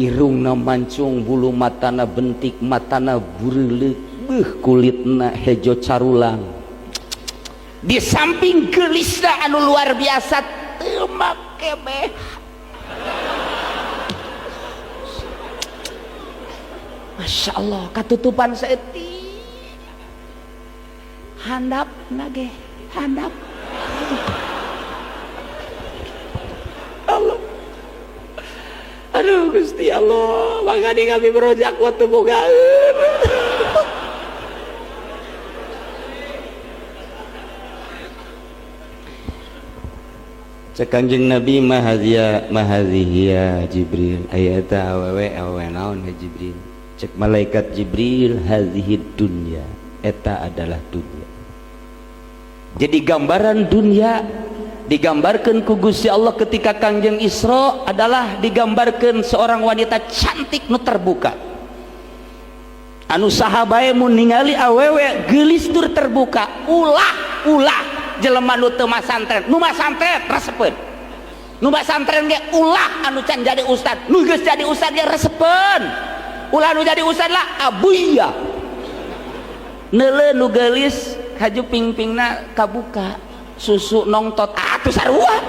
Irungna mancung, bulu matana bentik, matana bureuleuk, beuh, kulitna hejo carulang. Di samping geulisna anu luar biasa, teu make BH. Masya Allah, katutupan saeutik, handap nage handap. Allah, aduh Gusti Allah, makanya kami berojak waktu bogaeun. Cek Kanjeng Nabi, "Mahadhiya, mahadhihi ya Jibril?" Aya eta awewe, awewe naon ya Jibril? Cek malaikat Jibril, "Hadhihi dunya," eta adalah dunia. Jadi gambaran dunia digambarkan ku Gusti Allah ketika Kangjeng Isra adalah digambarkan seorang wanita cantik nu terbuka, anu saha bae mun ningali awewe geulis tur terbuka. Ulah, ulah jelema nu teu masantren, nu masantren resepeun, nu masantren ge ulah anu can jadi ustad, nu geus jadi ustad ge resepeun. Ulah nu jadi ustad lah, abuya neuleu nu geulis haju pingpingna kabuka, susu nongtot atuh sarua.